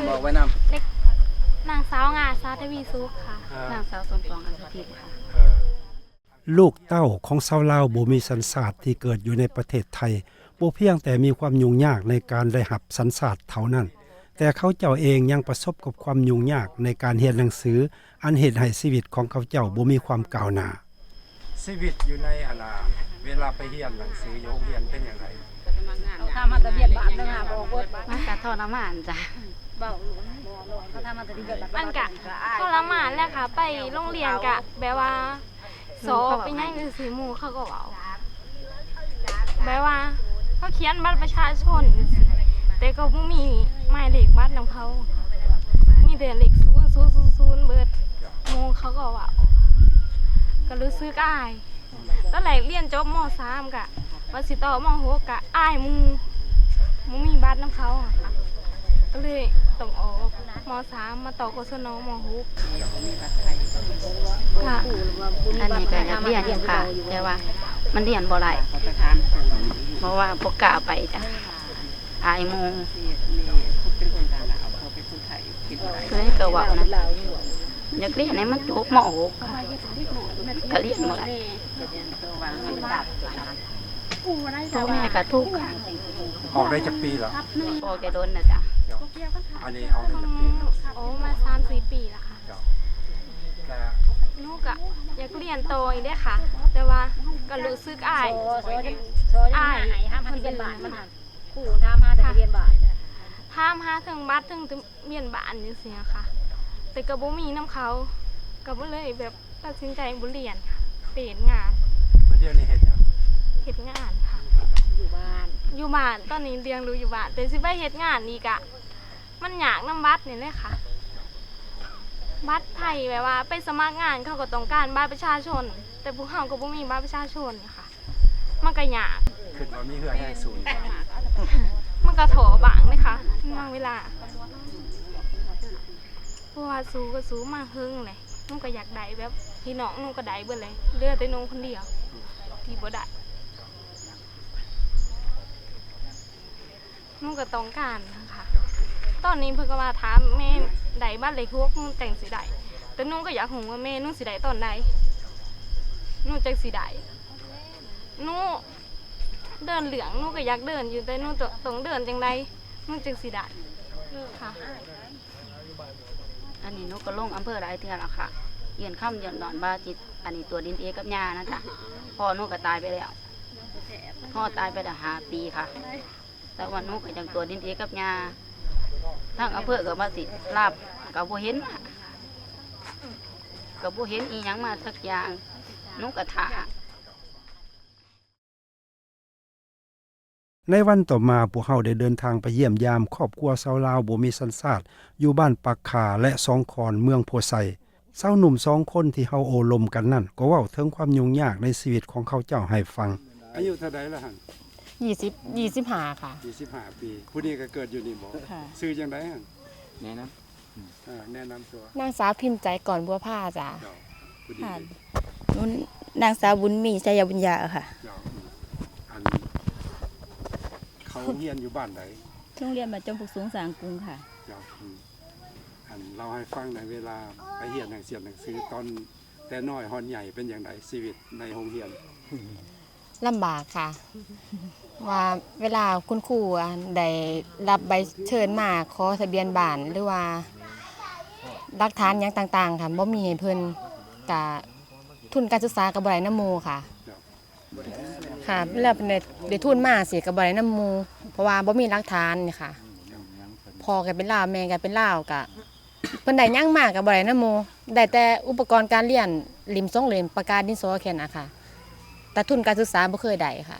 ບອກໄວ້ນຳ ເດັກ ນາງສາວງາ ສາທະວີສຸກ ຄ່ະ. ເອີ ນາງສາວສົມປອງ ອັນສະຖິດ ຄ່ະ. ເອີ ລູກເຕົ້າຂອງຊາວລາວບໍ່ມີສັນຊາດທີ່ເກີດຢູ່ໃນປະເທດໄທ ບໍ່ພຽງແຕ່ມີຄວາມຫຍຸ້ງຍາກໃນການໄດ້ຮັບສັນຊາດເທົ່ານັ້ນ, ແຕ່ເຂົາເຈົ້າເອງຍັງປະສົບກັບຄວາມຫຍຸ້ງຍາກໃນການຮຽນໜັງສື, ອັນເຮັດໃຫ້ຊີວິດຂອງເຂົາເຈົ້າບໍ່ມີຄວາມກ້າວໜ້າ. ຊີວິດຢູ່ໃນ ອັນນ່າ ເວລາໄປຮຽນໜັງສືຢູ່ໂຮງຮຽນເປັນຈັ່ງໃດ? ເຂົາຖາມຫາທະບຽນບ້ານເດີ ບອກເບິດ. ມັນກະທໍລະມານຈ້ະ. ເວົ້າ ເຂົາຖາມຫາທະບຽນບ້ານ. ມັນກະທໍລະມານແຫຼະຄ່ະ, ໄປໂຮງຮຽນກະແບບວ່າ ສອບໄປຫຍັງຈັ່ງຊີ້ ໝູ່ເຂົາກໍເວົ້າ ແບບວ່າເຂົາຂຽນບັດປະຊາຊົນ ແຕ່ກໍບໍ່ມີໝາຍເລກບັດນຳເຂົາ, ມີແຕ່ເລກສູນ ສູນ ສູນ ສູນເບິດ. ໝູ່ເຂົາກໍເວົ້າ ກໍຮູ້ສຶກອາຍ. ຕອນແລກຮຽນຈົບ ມໍສາມ ກະວ່າຊິຕໍ່ ມໍຫົກ ກະອາຍໝູ່ ບໍ່ມີບັດນຳເຂົາ ກະເລີຍຕ້ອງອອກ ມໍສາມ ມາຕໍ່ ກສນ ມໍຫົກ. ກະ ອັນນີ້ກະຢາກຮຽນຢູ່ຄ່ະ ແຕ່ວ່າມັນຮຽນບໍ່ໄດ້ ເພາະວ່າບໍ່ກ້າໄປຈ້ະ ອາຍໝູ່. ເລີຍກະເວົ້ານະ ຢາກຮຽນໃຫ້ມັນຈົບ ມໍຫົກ ກະຮຽນບໍ່ໄດ້ ພໍ່ແມ່ກະທຸກ. ອອກໄດ້ຈັກປີແລ້ວ? ອອກໄດ້ດົນແລ້ວຈ້ະ. ອັນນີ້ອອກໄດ້ຈັກປີແລ້ວ? ໂອ້ ມາສາມສີ່ປີແລ້ວຄ່ະ. ເຈົ້າ ກະ ໜູກະຢາກຮຽນຕໍ່ອີກເດ້ຄ່ະ ແຕ່ວ່າກະຮູ້ສຶກອາຍ ອາຍ ເພິ່ນເປັນ ຄູຖາມຫາທະບຽນບ້ານ ຖາມຫາເຖິງບັດເຖິງທະບຽນບ້ານຈັ່ງຊີ້ນະຄ່ະ ແຕ່ກໍບໍ່ມີນຳເຂົາ ກໍເລີຍແບບຕັດສິນໃຈບໍ່ຮຽນ ໄປເຮັດງານ. ດຽວນີ້ເຮັດຫຍັງ? ເຮັດງານຄ່ະ ຢູ່ບ້ານ ຢູ່ບ້ານ ຕອນນີ້ລ້ຽງລູກຢູ່ບ້ານ ແຕ່ຊິໄປເຮັດງານນີ້ກະ ມັນຍາກນຳບັດນີ້ແຫຼະຄ່ະ ບັດໄທ ແບບວ່າໄປສະໝັກງານເຂົາກໍຕ້ອງການບັດປະຊາຊົນ ແຕ່ພວກເຮົາກໍບໍ່ມີບັດປະຊາຊົນ. ມັນກະຍາກ ຄິດວ່າມີເຫື່ອແຮງສູງ ມັນກະທໍ້ບ້າງເດ້ຄ່ະ ບາງເວລາ ເພາະວ່າສູ້ກໍສູ້ມາເຫິງແຫຼະ ໜູກໍຢາກໄດ້ແບບພີ່ນ້ອງໜູກໍໄດ້ເບິດແຫຼະ ເຫຼືອແຕ່ໜູຄົນດຽວທີ່ບໍ່ໄດ້. ໜູກໍຕ້ອງການນະຄະ ຕອນນີ້ເພິ່ນກໍວ່າຖ້າແມ່ໄດ້ບັດເລກຫົກ ໜູຈັ່ງຊິໄດ້ ແຕ່ໜູກໍຢາກຮູ້ວ່າແມ່ໜູຊິໄດ້ຕອນໃດ ໜູຈັ່ງຊິໄດ້. ໜູເດີນເລື່ອງ ໜູກໍຢາກເດີນຢູ່ ແຕ່ໜູຕ້ອງເດີນຈັ່ງໃດ ໜູຈຶ່ງຊິໄດ້ຄະ. ອັນນີ້ໜູກໍລົງອຳເພີຫຼາຍເທື່ອແລ້ວຄະ ຍື່ນຄຳຢ້ອນວ່າຊິ ອັນນີ້ຕົວະດີເອັນເອກັບຍ່ານະຈ໊ະ ພໍ່ໜູກໍຕາຍໄປແລ້ວ ພໍ່ຕາຍໄປໄດ້ຫ້າປີຄະ. ແຕ່ວ່າໜູກໍຍັງຕົວະດີເອັນເອກັບຍ່າ ທາງອຳເພີກໍວ່າຊິຮັບ ກໍບໍ່ເຫັນ ກໍບໍ່ເຫັນອີ່ຫຍັງມາຈັກຢ່າງ ໜູກໍຖ້າ. ໃນວັນຕໍ່ມາ ພວກເຮົາໄດ້ເດີນທາງໄປຢ້ຽມຢາມຄອບຄົວຊາວລາວບໍ່ມີສັນຊາດ ຢູ່ບ້ານປາກຂ່າ ແລະ ສອງຄອນ ເມືອງໂພໄຊ. ຊາວໜຸ່ມສອງຄົນທີ່ເຮົາໂອ້ລົມກັນນັ້ນ ກໍເວົ້າເຖິງຄວາມຫຍຸ້ງຍາກໃນຊີວິດຂອງເຂົາເຈົ້າໃຫ້ຟັງ. ອາຍຸເທົ່າໃດລະຫັ້ນ? ຍີ່ສິບ ຍີ່ສິບຫ້າຄ່ະ. ຍີ່ສິບຫ້າປີ. ຜູ້ນີ້ກໍເກີດຢູ່ນີ້ບໍ? ຄ່ະ. ຊື່ຈັ່ງໃດຫັ້ນ? ແນະນຳ ເອີ ແນະນຳຕົວ. ນາງສາວພິມໃຈ ກ່ອນບົວພາຈ້າ. ເຈົ້າ. ຜູ້ນີ້ເດ? ນາງສາວບຸນມີ ໄຊຍະບຸນຍາຄ່ະ. ເຈົ້າ. ອັນ ເຂົາຮຽນຢູ່ບ້ານໃດ? ໂຮງຮຽນບ້ານຈອມພຸກສູງ ສ້າງກຸງຄ່ະ. ເຈົ້າ. ອັນເລົ່າໃຫ້ຟັງໃນເວລາໄປຮຽນໜັງສຽນໜັງສື ຕອນແຕ່ນ້ອຍຮອດໃຫຍ່ເປັນຈັ່ງໃດ ຊີວິດໃນໂຮງຮຽນ? ລຳບາກຄ່ະ ວ່າເວລາຄຸນຄູ ອັນ ໄດ້ຮັບໃບເຊີນມາຂໍທະບຽນບ້ານ ຫຼືວ່າຫຼັກຖານຫຍັງຕ່າງໆ ຄັນບໍ່ມີໃຫ້ເພິ່ນ ກະທຶນການສຶກສາກໍບໍ່ໄດ້ນຳໝູ່ຄ່ະ. ເຈົ້າ. ຄ່ະ ເວລາເພິ່ນໄດ້ ໄດ້ທຶນມາຊີ້ ກໍບໍ່ໄດ້ນຳໝູ່ ເພາະວ່າບໍ່ມີຫຼັກຖານນີ້ຄ່ະ. ພໍ່ກໍເປັນລາວ ແມ່ກໍເປັນລາວ ກະເພິ່ນໄດ້ຫຍັງມາກໍບໍ່ໄດ້ນຳໝູ່ ໄດ້ແຕ່ອຸປະກອນການຮຽນ ຫຼິ້ມສົງເຫຼັ້ມ ປາກກາ ດິນສໍ ແຄ່ນັ້ນນະຄ່ະ ແຕ່ທຶນການສຶກສາບໍ່ເຄີຍໄດ້ຄ່ະ.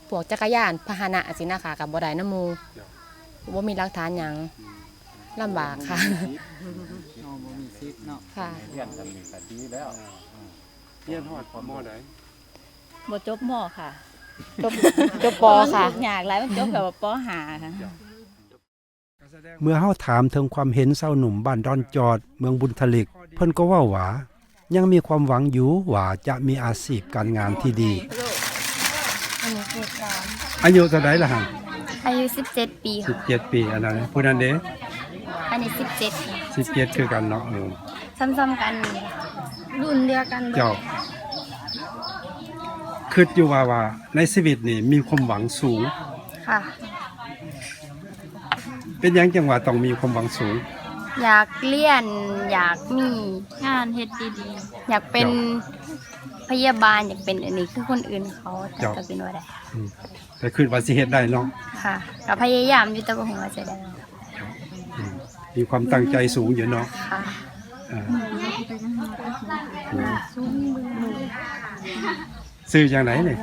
ພວກຈັກກະຍານ ພາຫະນະຊີ້ນະຄ່ະ ກໍບໍ່ໄດ້ນຳໝູ່ ບໍ່ມີຫຼັກຖານຫຍັງ ລຳບາກຄ່ະ. ບໍ່ມີສິດເນາະ. ຄ່ະ. ຮຽນຊ່ຳນີ້ກໍດີແລ້ວ. ຮຽນຮອດ ມໍ ໃດ? ບໍ່ຈົບ ມໍ ຄ່ະ. ຈົບ ຈົບ ປໍ ຄ່ະ. ຍາກຫຼາຍ ມັນຈົບແບບ ປໍຫ້າ ຄ່ະ. ເມື່ອເຮົາຖາມເຖິງຄວາມເຫັນຊາວໜຸ່ມບ້ານດອນຈອດ ເມືອງບຸນທະລິກ ເພິ່ນກໍເວົ້າວ່າ ຍັງມີຄວາມຫວັງຢູ່ວ່າຈະມີອາຊີບການງານທີ່ດີ. ອາຍຸເທົ່າໃດລະຫັ້ນ? ອາຍຸສິບເຈັດປີ. ສິບເຈັດປີ. ອັນນັ້ນ ຜູ້ນັ້ນເດ? ອັນນີ້ສິບເຈັດ ສິບເຈັດຄືກັນເນາະ. ເອີ ຊ້ຳໆກັນນີ້ ລຸ້ນດຽວກັນ. ເຈົ້າ ຄິດຢູ່ວ່າ ວ່າໃນຊີວິດນີ້ມີຄວາມຫວັງສູງ. ຄ່ະ. ເປັນຫຍັງຈັ່ງວ່າຕ້ອງມີຄວາມຫວັງສູງ? ຢາກຮຽນ ຢາກມີງານເຮັດດີໆ ຢາກເປັນ ເຈົ້າ ພະຍາບານ ຢາກເປັນອັນນີ້ຄືຄົນອື່ນເຂົາ. ເຈົ້າ ເຈົ້າ ກໍເປັນວ່າໄດ້. ອືມ ແຕ່ຄິດວ່າຊິເຮັດໄດ້ເນາະ. ຄ່ະ ກໍພະຍາຍາມຢູ່ ແຕ່ບໍ່ຮູ້ວ່າຈະໄດ້. ເຈົ້າ ອືມ ມີຄວາມຕັ້ງໃຈສູງຢູ່ເນາະ. ຄ່ະ. ເອີ ອືມ ຊື່ຈັ່ງໃດນີ້?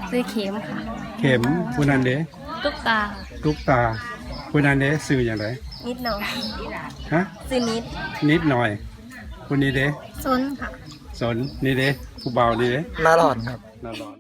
ຊື່ເຂັມຄ່ະ. ເຂັມ. ຜູ້ນັ້ນເດ? ຕຸກຕາ. ຕຸກຕາ. ຜູ້ນັ້ນເດ? ຊື່ຈັ່ງໃດ? ນິດໜ້ອຍ. ຮະ? ຊື່ນິດ. ນິດໜ້ອຍ. ຜູ້ນີ້ເດ? ສົນຄ່ະ. ສົນ. ນີ້ເດ? ຜູ້ບ່າວນີ້ເດ? ນາຫຼອນຄັບ. ນາຫຼອນ.